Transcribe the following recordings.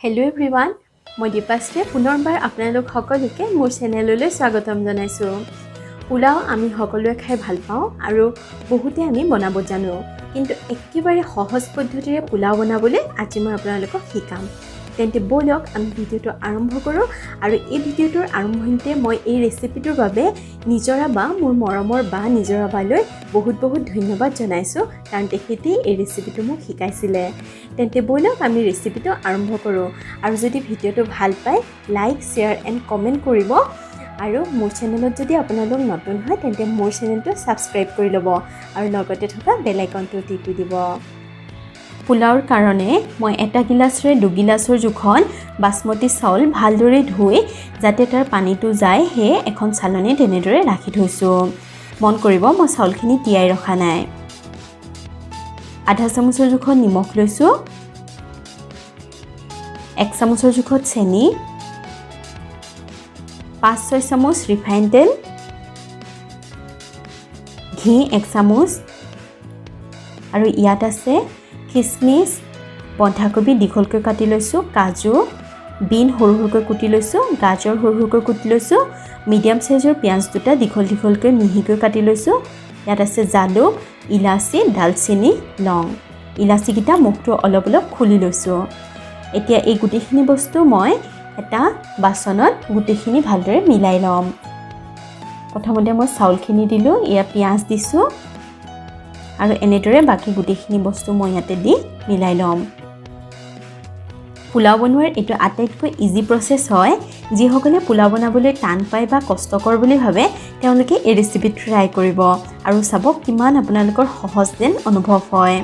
Hello' everyone, মই দীপাশ্ৰীয়ে পুনৰবাৰ আপোনালোক সকলোকে মোৰ চেনেললৈ স্বাগতম জনাইছোঁ। পোলাও আমি সকলোৱে খাই ভাল পাওঁ আৰু বহুতে আমি বনাব জানো, কিন্তু একেবাৰে সহজ পদ্ধতিৰে পোলাও বনাবলৈ আজি মই আপোনালোকক শিকাম। তেন্তে ব'লক আমি ভিডিঅ'টো আৰম্ভ কৰোঁ। আৰু এই ভিডিঅ'টোৰ আৰম্ভণিতে মই এই ৰেচিপিটোৰ বাবে নিজৰা বা মোৰ মৰমৰ বা নিজৰা বালৈ বহুত বহুত ধন্যবাদ জনাইছোঁ, কাৰণ তেখেতেই এই ৰেচিপিটো মোক শিকাইছিলে। তেন্তে ব'লক আমি ৰেচিপিটো আৰম্ভ কৰোঁ। আৰু যদি ভিডিঅ'টো ভাল পায় লাইক, শ্বেয়াৰ এণ্ড কমেণ্ট কৰিব। আৰু মোৰ চেনেলত যদি আপোনালোক নতুন হয় তেন্তে মোৰ চেনেলটো ছাবস্ক্ৰাইব কৰি ল'ব আৰু লগতে থকা বেল আইকনটো টিপি দিব। পোলাওৰ কাৰণে মই এটা গিলাচৰে দুগিলাচৰ জোখত বাসমতী চাউল ভালদৰে ধুই যাতে তাৰ পানীটো যায় সেয়ে এখন চালনীত এনেদৰে ৰাখি থৈছোঁ। মন কৰিব, মই চাউলখিনি তিয়াই ৰখা নাই। আধা চামুচৰ জোখত নিমখ লৈছোঁ, এক চামুচৰ জোখত চেনি, 5-6 চামুচ ৰিফাইন তেল, ঘি এক চামুচ, আৰু ইয়াত আছে খিচমিচ, বন্ধাকবি দীঘলকৈ কাটি লৈছোঁ, কাজু, বিন সৰু সৰুকৈ কুটি লৈছোঁ, গাজৰ সৰু সৰুকৈ কুটি লৈছোঁ, মিডিয়াম চাইজৰ পিঁয়াজ দুটা দীঘল দীঘলকৈ মিহিকৈ কাটি লৈছোঁ। ইয়াত আছে জালুক, ইলাচি, ডালচেনি, লং। ইলাচিকেইটা মুখটো অলপ অলপ খুলি লৈছোঁ। এতিয়া এই গোটেইখিনি বস্তু মই এটা বাচনত গোটেইখিনি ভালদৰে মিলাই ল'ম। প্ৰথমতে মই চাউলখিনি দিলোঁ, ইয়াত পিঁয়াজ দিছোঁ আৰু এনেদৰে বাকী গোটেইখিনি বস্তু মই ইয়াতে দি মিলাই ল'ম। পোলাও বনোৱাৰ এইটো আটাইতকৈ ইজি প্ৰচেছ হয়। যিসকলে পোলাও বনাবলৈ টান পায় বা কষ্টকৰ বুলি ভাবে তেওঁলোকে এই ৰেচিপিটো ট্ৰাই কৰিব আৰু চাব কিমান আপোনালোকৰ সহজ যেন অনুভৱ হয়।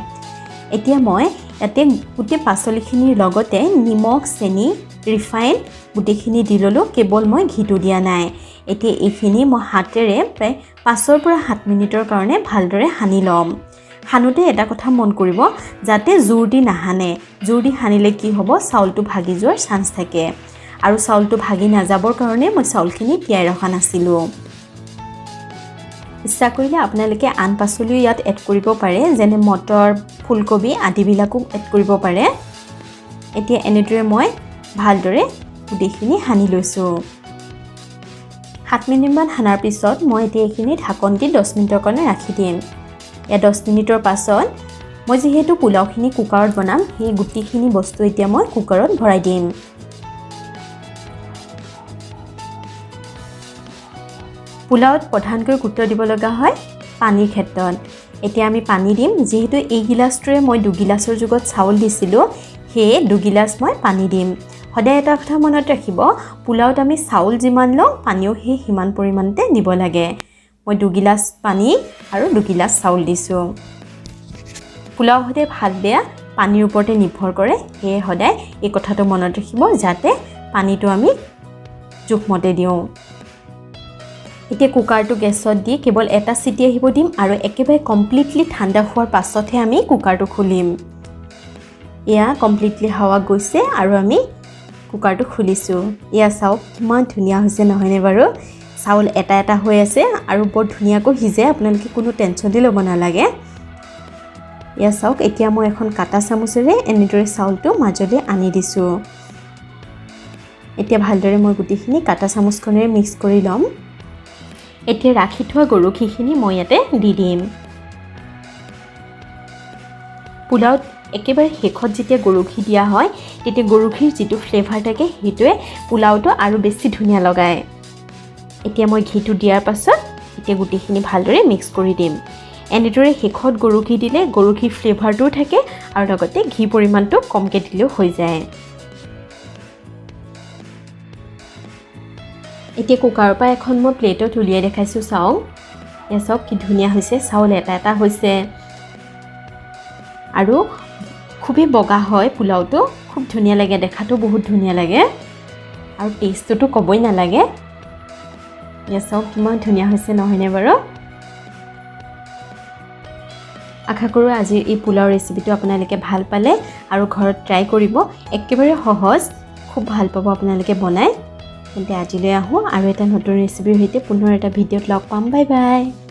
এতিয়া মই ইয়াতে গোটেই পাচলিখিনিৰ লগতে নিমখ, চেনি, ৰিফাইন গোটেইখিনি দি ল'লোঁ, কেৱল মই ঘিটো দিয়া নাই। এতিয়া এইখিনি মই হাতেৰে প্ৰায় 5ৰ পৰা 7 মিনিটৰ কাৰণে ভালদৰে সানি ল'ম। সানোতে এটা কথা মন কৰিব, যাতে জোৰ দি নাসানে। জোৰ দি সানিলে কি হ'ব, চাউলটো ভাগি যোৱাৰ চান্স থাকে। আৰু চাউলটো ভাগি নাযাবৰ কাৰণে মই চাউলখিনি তিয়াই ৰখা নাছিলোঁ। ইচ্ছা কৰিলে আপোনালোকে আন পাচলিও ইয়াত এড কৰিব পাৰে, যেনে মটৰ, ফুলকবি আদিবিলাকো এড কৰিব পাৰে। এতিয়া এনেদৰে মই ভালদৰে গোটেইখিনি সানি লৈছোঁ। 7 মিনিটমান সানাৰ পিছত মই এতিয়া এইখিনি ঢাকন দি 10 মিনিটৰ কাৰণে ৰাখি দিম। ইয়াত 10 মিনিটৰ পাছত মই যিহেতু পোলাওখিনি কুকাৰত বনাম, সেই গোটেইখিনি বস্তু এতিয়া মই কুকাৰত ভৰাই দিম। পোলাওত প্ৰধানকৈ গুৰুত্ব দিব লগা হয় পানীৰ ক্ষেত্ৰত। এতিয়া আমি পানী দিম। যিহেতু এই গিলাচটোৰে মই দুগিলাচৰ যুগত চাউল দিছিলোঁ, সেয়ে দুগিলাচ মই পানী দিম। সদায় এটা কথা মনত ৰাখিব, পোলাওত আমি চাউল যিমান লওঁ পানীও সেই সিমান পৰিমাণতে দিব লাগে। মই দুগিলাচ পানী আৰু দুগিলাচ চাউল দিছোঁ। পোলাও সদায় ভাল বেয়া পানীৰ ওপৰতে নিৰ্ভৰ কৰে, সেয়ে সদায় এই কথাটো মনত ৰাখিব যাতে পানীটো আমি জোখমতে দিওঁ। এতিয়া কুকাৰটো গেছত দি কেৱল এটা চিটি আহিব দিম আৰু একেবাৰে কমপ্লিটলি ঠাণ্ডা হোৱাৰ পাছতহে আমি কুকাৰটো খুলিম। এয়া কমপ্লিটলি হাৱা গৈছে আৰু আমি কুকাৰটো খুলিছোঁ। এয়া চাওক কিমান ধুনীয়া হৈছে নহয়নে বাৰু? চাউল এটা এটা হৈ আছে আৰু বৰ ধুনীয়াকৈ সিজে, আপোনালোকে কোনো টেনশ্যন দি ল'ব নালাগে। এয়া চাওক, এতিয়া মই এখন কাটা চামুচেৰে এনেদৰে চাউলটো মাজলৈ আনি দিছোঁ। এতিয়া ভালদৰে মই গোটেইখিনি কাটা চামুচখনেৰে মিক্স কৰি ল'ম। এতিয়া ৰাখি থোৱা গৰু ঘিখিনি মই ইয়াতে দি দিম। পোলাওত একেবাৰে শেষত যেতিয়া গৰু ঘি দিয়া হয় তেতিয়া গৰু ঘিৰ যিটো ফ্লেভাৰ থাকে সেইটোৱে পোলাওটো আৰু বেছি ধুনীয়া লগায়। এতিয়া মই ঘিটো দিয়াৰ পাছত এতিয়া গোটেইখিনি ভালদৰে মিক্স কৰি দিম। এনেদৰে শেষত গৰু ঘি দিলে গৰু ঘিৰ ফ্লেভাৰটোও থাকে আৰু লগতে ঘি পৰিমাণটো কমকৈ দিলেও হৈ যায়। এতিয়া কুকাৰৰ পৰা এখন মই প্লেটত উলিয়াই দেখাইছোঁ, চাওক। এয়া চাওক কি ধুনীয়া হৈছে, চাউল এটা এটা হৈছে আৰু খুবেই বগা হয় পোলাওটো, খুব ধুনীয়া লাগে দেখাটো, বহুত ধুনীয়া লাগে আৰু টেষ্টটোতো ক'বই নালাগে। এয়া চাওক কিমান ধুনীয়া হৈছে নহয়নে বাৰু? আশা কৰোঁ আজিৰ এই পোলাও ৰেচিপিটো আপোনালোকে ভাল পালে আৰু ঘৰত ট্ৰাই কৰিব। একেবাৰে সহজ, খুব ভাল পাব আপোনালোকে বনাই। তেন্তে আজিলৈ আহোঁ আৰু এটা নতুন ৰেচিপিৰ সৈতে পুনৰ এটা ভিডিঅ'ত লগ পাম। Bye bye.